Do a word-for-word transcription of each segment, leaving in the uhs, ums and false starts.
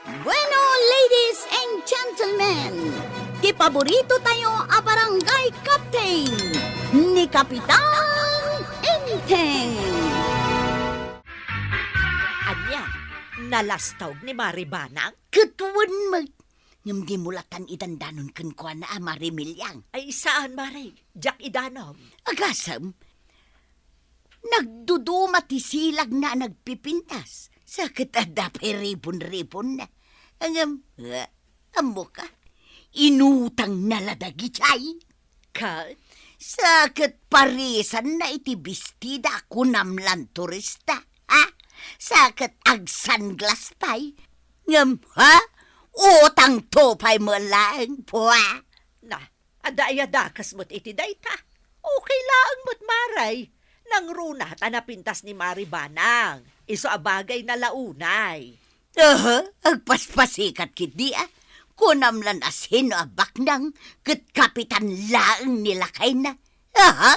Bueno, ladies and gentlemen, ti paborito tayo a barangay captain, ni Kapitan Enteng. Ania, nalastog ni Mari Banang? Ket wen met. Ngem dimo latan idandanon kenkuana a Mari Miliang. Ay, saan, Mari? Diak idanom. Agasem, nagduduma ti silagna a nagpipintas. Sa ket adda pay ribon-ribonna. Ngem, ah, ammoka, inutangna la dagijay. Ket? Sa ket parisanna iti bestida a kunam lan turista, ha? Sa ket agsanglas pay. Ngem, ha? Utangto pay met laeng, pua. Na, adda aya dakes met iti dayta? Okay laeng met, Mari. Nangruna ta napintas ni Mari Banang. Isu a bagayna la unay. Aha, agpaspasikat ketdi a. Kunam lan a sino a baknang ket kapitan laeng ni lakayna. Aha,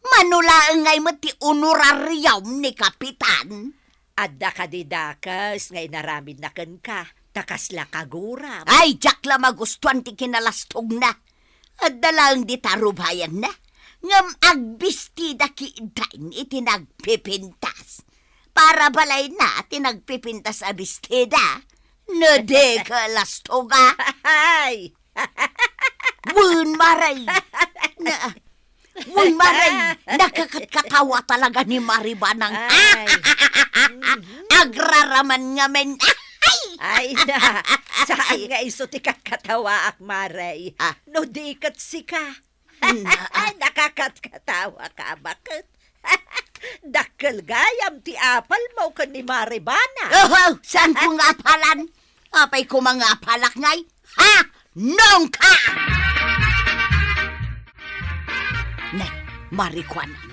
mano laeng ngay met ti honorarium ni kapitan? Adda kadi dakes nga inaramidna kenka, ta kasla kaguram? Ay, diak la magustuan ti kinalastogna. Adda laeng dita rubayanna, ngem agbestida ketdin iti nagpipintas. Para balayna ti nagpipintas a bestida, no di kalastoga. Ay! Wen, Mari! Na, wen, Mari! Nakakatkatawa talaga ni Mari Banang. Ay. Agraraman ngamin. Ay! Ay na, saan nga isu ti katkatawaak, Mari? Ah. No di ket sika. Na. Ay, nakakatkatawa ka, baket? Dakkel gayam ti apalmo ken ni Mari Banang. Oho, saanko nga apalan? Apay koma nga apalak ngay? Ha? Nongka! Ne, Mari Kuanang,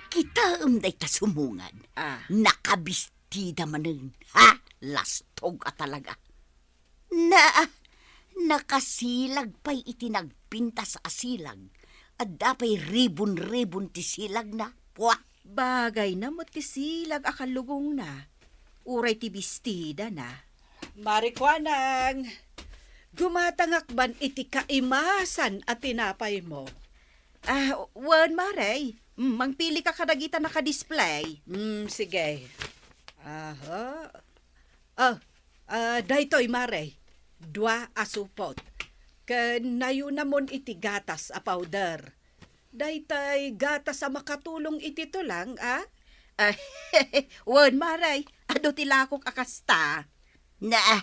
kitaem dayta sumungad. Ah. Nakabistida manen, ha? Lastog a talaga. Na, nakasilag pay iti nagpintas a silag. Adda pay ribon-ribon ti silagna. Pua! Bagayna met ti silag a kallugongna, uray ti bestidana. Mari Kuanang, gumatangak man iti kaimasan a tinapaymo. Ah, wen, Mari. Mm, mangpilika kadagita nakadisplay. Mm, sige. Aha. Oh, ah, daytoy, Mari. Dua a supot. Ken nayunamon iti gatas a powder. Daytay gatas a makatulong iti tulang, a? Ah, wen, Mari. Adu ti lakok a kasta. Na,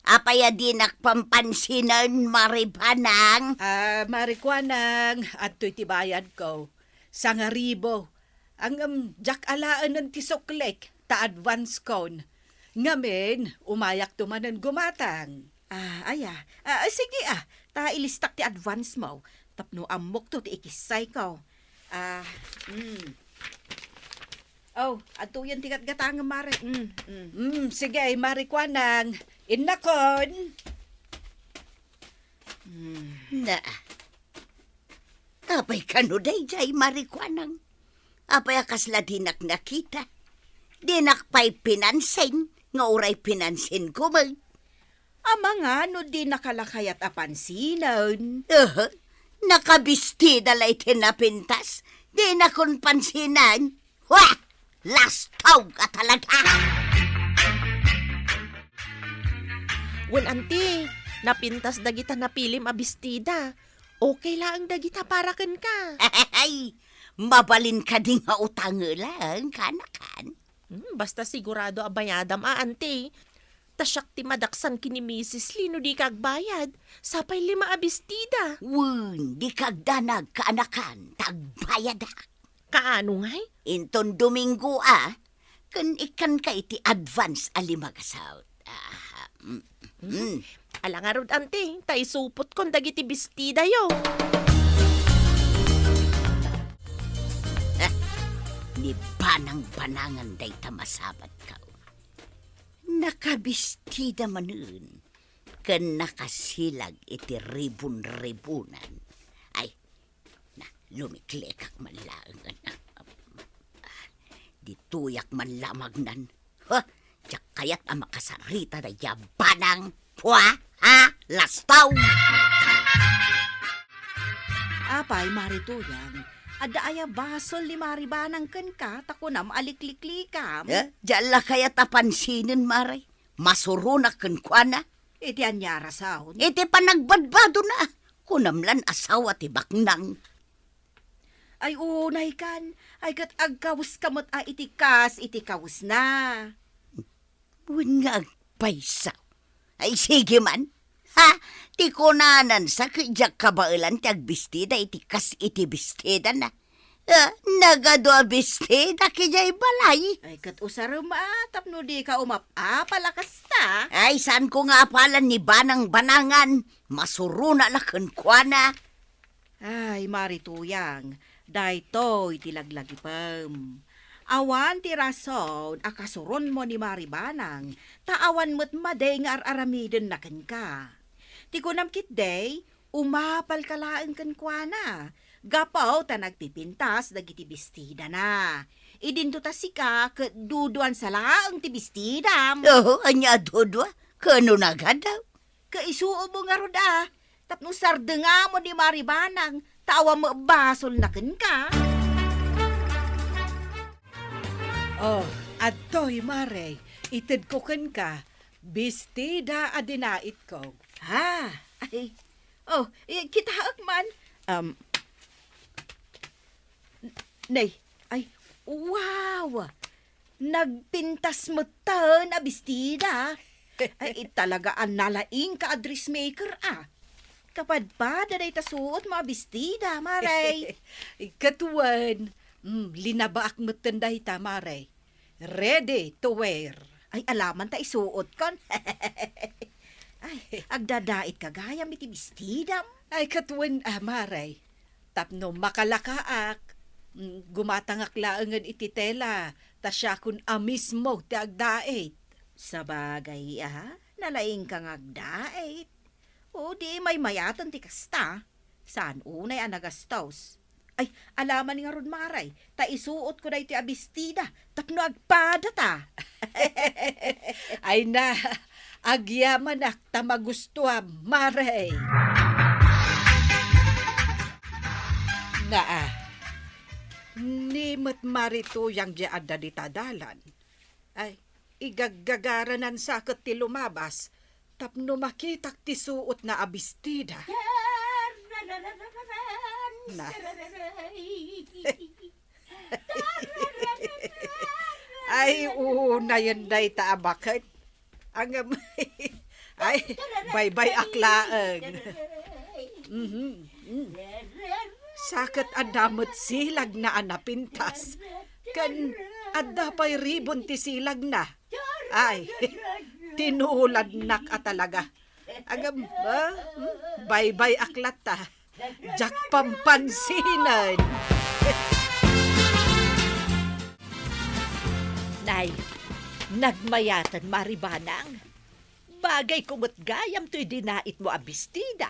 apay a dinak pampansinen, Mari Banang? Ah, Mari Kuanang, adtoy ti bayadko. Sangaribo. Ngem, diak alaenen ti suklik, ta advance kon. Ngamin, umayakto manen gumatang. Ah, aya. Ah, sige, ah. Ta ilistak ti advance mo. Tapno ammokto ti ikissayko. Ah, mm. Oh, adtoyen ti gatgatangem, Mari. Mm, mm. Mm, sige, Mari Kuanang. Innakon. Mm. Na. Apay kano dayjay, Mari Kuanang? Apay a kasla dinak nakita? Dinak pay pinansin, nga uray pinansin ko met. Amangan no di nakalakayat a pansinen. Aha, nakabistida la iti napintas, dinakon pansinen. Wah! Lastog a talaga! Wen, anti, napintas dagita napilim a bestida. Okay laeng dagita para kenka. Ay, mabalin kadi nga utangela, kanakan? Hmm, basta sigurado a bayadam a, anti. Ta siak ti madaksan ken ni Misis Lee no dika agbayad. Sapay lima a bestida. Wen, dika agdanag, kaanakan, ta agbayadak. Kaano ngay? Inton Domingo a, ken ikkanka iti advance a lima ka saut. Ah, mm, mm. Ala ngarud, anti, ta isupotkon dagiti bestidayo. Ah, ni banang-banangan dayta masabatko. Nakabistida manen ken nakasilag iti ribon-ribonan. Ay, na, lumiklikak man laeng. Ditoyak man lamagnan. Ha? Diak kayat a makasarita daydiay a banang. Pua, ha? Lastaw! Apay, Mari Tuyang, adda aya basol ni Mari Banang kenka ta kunam a likliklikam? Eh, diak la kayat a pansinen, Mari. Masuronak kenkuana. Iti ania a rason? Iti panagbadbadona. Kunam lan asawa ti baknang. Ay, unay kan. Ay, ket agkawes ka met a iti kas iti kawesna. Wen nga agpayso. Ay, sige man. Ha? Ti kunanan sa ket diak kabaelan ti agbistida iti kas iti bistidana. Ah, nagadu a bistida idiay balay. Ay, ket usarem a, tapno dika umap-apal a kasta. Ay, saanko nga apalan ni Banang Banangan. Masurona la kenkuana. Ay, Mari Tuyang, daytoy ti laglagipem. Awan ti rason a kasuronmo ni Mari Banang, ta awan met madi nga ar-aramidenna kenka. Ti kunam ketdi, umapalka laeng kenkuana, gapu ta nagpipintas dagiti bestidana. Idinto ta sika ket duduansa laeng ti bestidam. Oo, ania a dudua? Kano nagadaw? Kaisuomo ngarud a, tapno sardengamo ni Mari Banang, ta awan met basolna kenka. Oh, adtoy, Mare, itedko kenka, bestida a dinaitko. Ha? Ay, oh, eh, kitaek man. Um, Nay, ay, wow! Nagpintas metten a bestida. Ay, talaga a nalaingka a dressmaker, ah. Kapadpada dayta suotmo a bestida, Mare. Ket wen, mm, linabaak metten dayta, Mare. Ready to wear. Ay, alaman ta isuotkon. Ay, agdadaitka gayam iti bestidam. Ay, ket wen, ah, Mare. Tapno makalakaak, mm, gumatangak laengen iti tela, ta siakon a mismo ti agdait. Sabagay, a, nalaingka nga agdait. O, di maymayaten ti kasta. Saan unay a nagastos? Ay, alaman ngarud, Mare, ta isuotko daytoy a bestida tapno agpadata. Ay na, agyamanak ta magustuam, Mare. Naa, ni met Mari Tuyang diay adda dita dalan. Ay, igaggagaranansa ket ti lumabas tapno makitak ti suotna a bestida. Na. Ay, unayen dayta a baket. Angem, ay, baybay-ak laeng. Mhm, mm. Sa ket adda met silagna a napintas. Ken adda pay ribon ti silagna. Ay, tinuladnak a talaga. Agam, ba? Hmm? Baybay-ak latta. Diak pampansinan. Nay, nagmayaten, Mari Banang. Bagayko met gayam toy dinaitmo a bestida.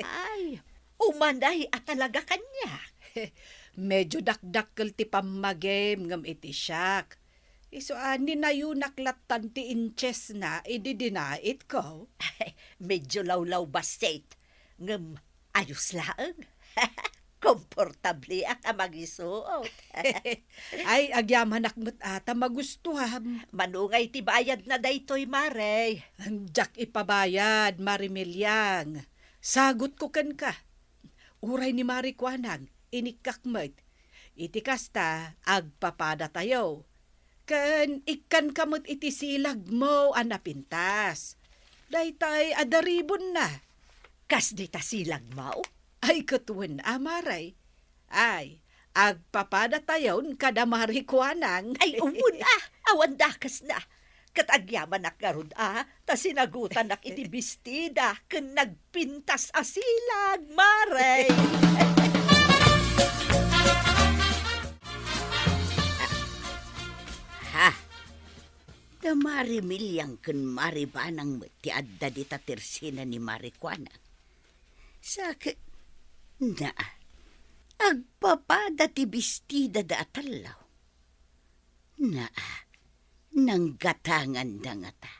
Ay, umanay a talaga kaniak. Medyo dakdakkel ti pammagim ngem iti siak. Isu a, ninayonak lattan ti inchesna idi dinaitko. Medyo lawlawbassit, ngem ayos laeng. Komportabliak a mangisuot. Ay, agyamanak met a ta magustuam. Mano ngay ti bayadna daytoy, Mare? Diak ipabayad, Mari Miliang. Sagutko kenka. Uray ni Mari Kuanang, inikkak met. Iti kasta, agpapadatayo. Ken ikkanka met iti silagmo a napintas. Daytay adda ribonna. Kas dita silagmo? Ay, ket wen a, Mare. Ay, agpapadatayon kada Mari Kuanang. Ay, wen a, awan dakesna. Ket agyamanak ngarud a, ta sinagutanak iti bestida ken nagpintas a silag, Mare. Ha? Da Mari Miliang ken Mari Banang met ti adda dita tersina ni Mari Kuanang. Sa ket, naa, agpapada ti bestidada a tallaw. Naa, Nanggatanganda ngata.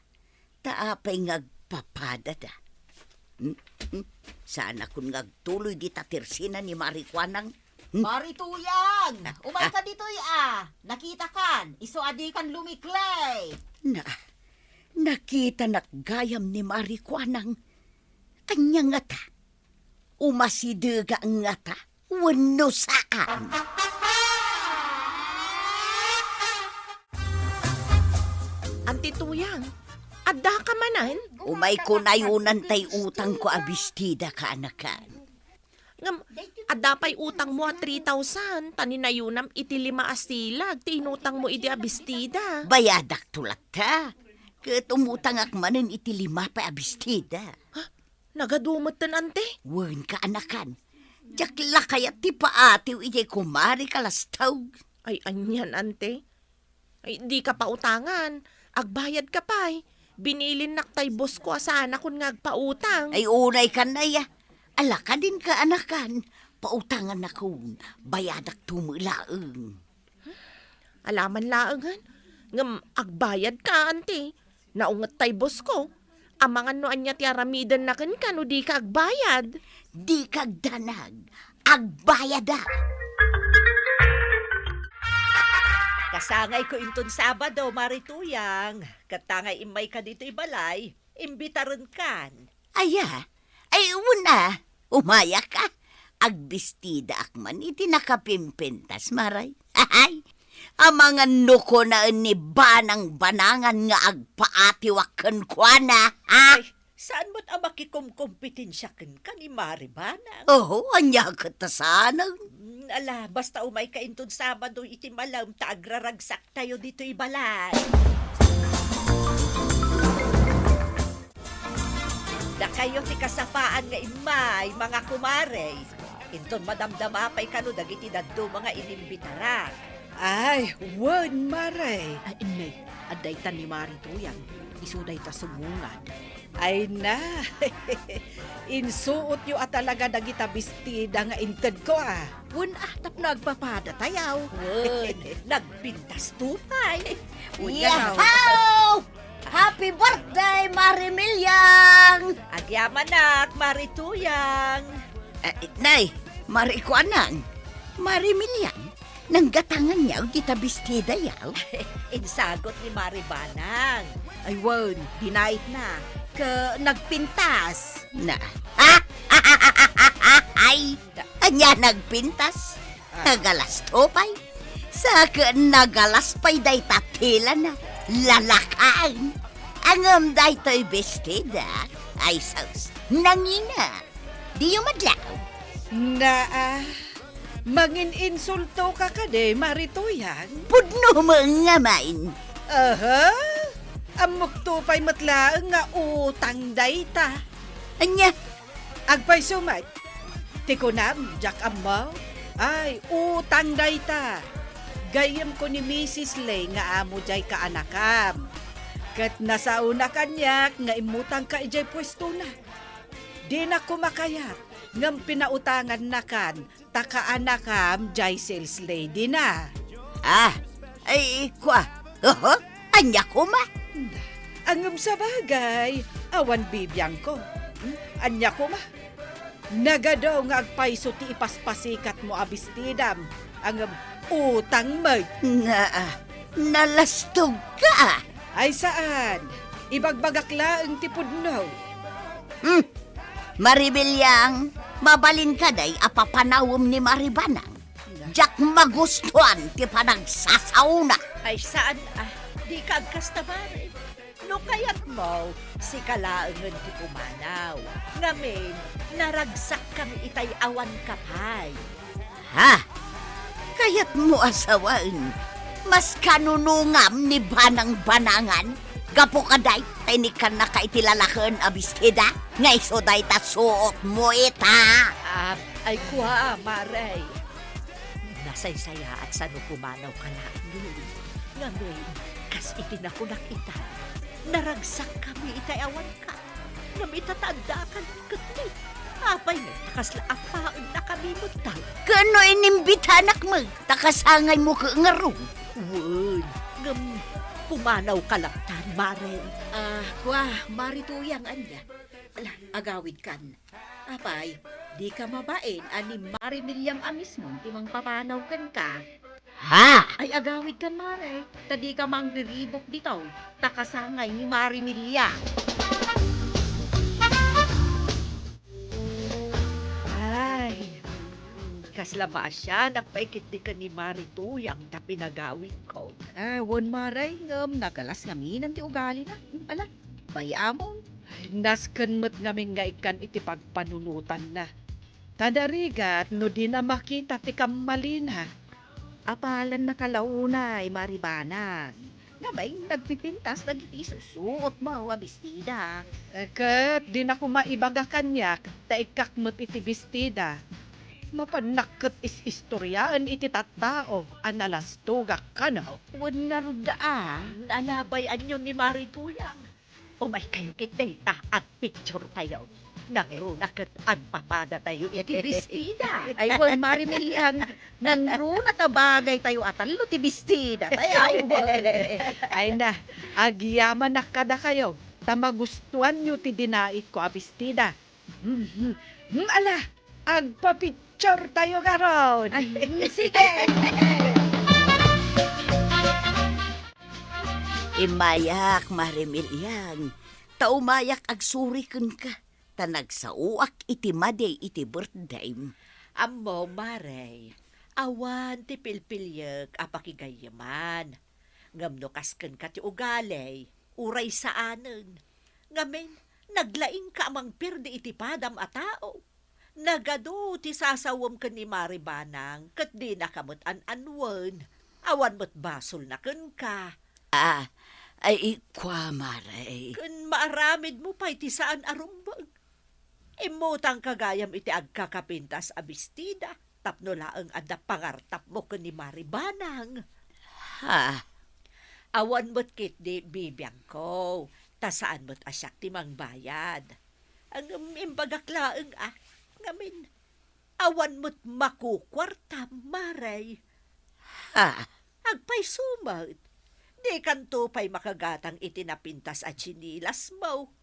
Ta apay nga agpapadada? Hmm? Hmm? Saanakon nga agtuloy dita tersina ni Mari Kuanang? Hmm? Mari Tuyang! Ah, umayka ditoy, a! Nakitakan, isu a dikan lumiklay! Na, nakitanak gayam ni Mari Kuanang. Ania ngata? Umasidega ngata wenno saan? Anti Tuyang, addaka manen? Umayko nayunan tay utangko a bestida, kaanakan. Ngem, adda pay utangmo a three thousand, ta ni nayunam iti lima a silag ti inutangmo idi a bestida. Bayadakto latta. Ket umutangak manen iti lima pay a bestida. Ha? Nagadu metten, ante? Wen, kaanakan. Diak la kayat ti paatiw idiay kumari kalastog. Ay, anian, ante? Ay, dika pautangan. Agbayadka pay. Binilinnak tay boss ko a saanakon nga agpautang. Ay, unay kan, aya. Ala kadin, kaanakan. Pautangannakon. Bayadakto met laeng. Alaman laengen. Ngem agbayadka, ante. Naunget tay boss ko. Amangan no ania ti aramidenna kenka no dika agbayad. Dika agdanag. Agbayadak. Kasangayko inton Sabado, Mari Tuyang. Ket ta ngay immayka ditoy balay, imbitarenkan. Aya? Ay, wen a, umayak a. Agbestidaak man iti nakapimpintas, Mari. Ay, amangan no kunaen ni Banang Banangan nga agpaatiwak kenkuana, ha? Ay, saan met a makikomkompetensia kenka ni Mari Banang? Oho, ania ket ta saanen? Mm, ala, basta umayka inton Sabado iti malem ta agraragsaktayo ditoy balay. Dakayo ti kasapaan nga immay, mga kumare. Inton madamdama pay kano dagiti dadduma nga inimbitarak. Ay, wen, Mare. Ay, inne, adda itan ni Mari Tuyang. Isu dayta sumungad. Ay na, insuotyo a talaga dagita bestida nga intedko, a. Wen, a, tapno agpapadatayaw. Wen, nagpintasto pay. Wen, Yahaw! Happy birthday, Mari Miliang! Agyamanak, Mari Tuyang! Eh, nay, Mari Kuanang, Mari Miliang, nanggatangan yaw dita bestida yaw? Insagut ni Mari Banang. Ay, wen, dinait na. Ka nagpintas. Na. Ay, ania nagpintas? Nagalas to pay. Saka nagalas pay dayta tilana. Lalakaan. Ngem daytoy bestida. Ay sus, nangina. Diyo madlaw. Naa, mangin-insulto ka kadi, Mari Tuyang? Pudno mo nga main. Aha, ammok to pay met laeng nga utang dayta. Ania? Agpayso met. Ti kunam, diak ammo? Ay, utang dayta. Gayyemko ni Misis Lay nga amo diay kaanakam. Ket nasaona kaniak nga immutangka idiay puestona. Dinak koma kayat ngem pinautangannakan ta kaanakam diay sales lady na. Ah, ay, kua. Oho, ania koma? Ngem sabagay, awan bibiangko. Hmm? Ania koma? Nagadu nga agpayso ti ipaspasikatmo a bestidam, ngem utang met. Naa, nalastogka. Ay saan, ibagbagak laeng ti pudno. Hmm. Mari Miliang, mabalin kadi a papanawem ni Mari Banang? Diak magustuan ti panagsasaona. Ay, saan a, dika agkasta, Mari. No kayatmo, sika laengen ti pumanaw. Ngamin, naragsakkami itay awanka pay. Ha? Kayatmo a sawen, maskanunongam ni Banang Banangan? Gapu kadi ta inikkannaka iti lalaken a bestida nga isu dayta suotmo ita. Ah, ay kua, Mare. Nasaysayaat sano pumanawka laeng. Ngamin, kas iti nakunak ita, naragsakkami itay awanka. Ngem ita ta addaakan ketdi. Apay ngay ta kasla apaennakami met ta? Ken no inimbitanak met, ta kasangaymo ket ngarud. Wen, ngem Pumanawka latta, Mare. Ah, kua, Mare Tuyang, ania? Ala, agawidkan. Apay, dika mabain a ni Mare Miliang a mismo ti mangpapanaw kenka? Ha? Ay, agawidkan, Mare. Ta dika mangriribuk ditoy, ta kasangay ni Mare Miliang. Ay, kasla maasianak pay ketdi ken ni Mare Tuyang ta pinagawidko. Ah, wen, Mare, ngem nagalas ngamin ti ugalina. Ala, bay-amon. Nasken met ngamin nga ikkan iti pagpanunotanna. Ta narigat no dina makita ti kammalina. Apalannaka la unay, Mare Banang. Ngamin, nagpipintas dagiti isusuotmo a bestida. Eh, ket dina koma ibaga kaniak ta ikkak met iti bestida. Mapannak ket is-istoriaen iti tattao a nalastogak kano. Wen ngarud a, nalabay-anyo ni Mare Tuyang. Umaykayo ket dayta, agpicturetayo. Nangruna ket agpapadatayo iti bestida. Ay, wen, Mare Miliang, nangruna ta bagaytayo a tallo ti bestida. Ay, ay, wen. Ay na, agyamanak kadakayo, ta magustuanyo ti dinaitko a bestida. Mhm. Hmm, ala, agpa-picturetayo ngarud. Ay, sige. Immayak, Mare Miliang, ta umayak agsuri kenka, ta nagsaoak iti madi iti birthdayem. Ammom, Mare, awan ti pilpiliek a pakigayyeman. Ngem no kas kenka ti ugali, uray saanen. Ngamin, naglaingka a mangpirdi iti padam a tao. Nagadu ti sasawem ken ni Mare Banang ket dinaka met an-anuen. Awan met basolna kenka. Ah, ay, kua, Mare. Ken maaramidmo pay ti saan a rumbeng. Immutangka gayam iti agkakapintas a bestida tapno laeng adda pangartapmo ken ni Mare Banang. Ha? Awan met ketdi bibiangko, ta saan met a siak ti mangbayad. Ngem imbagak laeng a, ngamin, awan met makukuartam, Mare. Ha? Agpayso met. Dikanto pay makagatang iti napintas a tsinilasmo.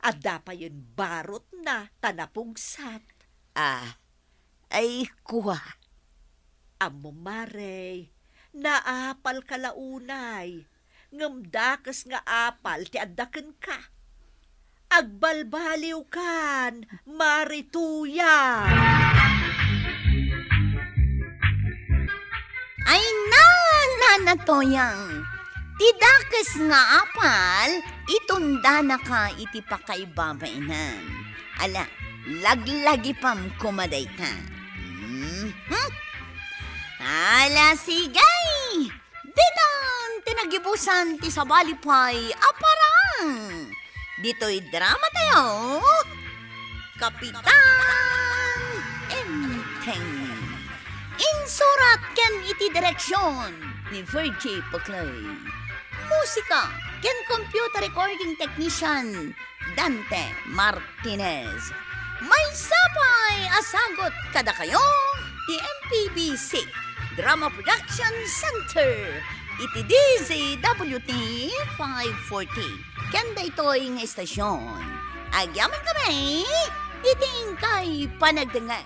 Adda payen barotna ta napugsat. Ah, ay, kua. Ammom, Mare, naapalka la unay, ngem dakes nga apal ti adda kenka. Agbalbaliwkan, Mare Tuyang! Ay na, Nana Tuyang! Ti dakes nga apal, itundanaka iti pakaibabainam. Ala, laglagipam koma dayta. Mhm. Ala, sige! Ditan ti nagibusan ti sabali pay a parang. Ditoy drama tayo, Kapitan Enteng. Insurat ken iti direksyon ni Virgie Puclay. Musika ken computer recording technician, Dante Martinez. Maysa pay a sagut kadakayo ti M P B C Drama Production Center iti D Z W T five forty. Ken daytoy nga istasyon, agyamankami iti inkay panagdengngeg.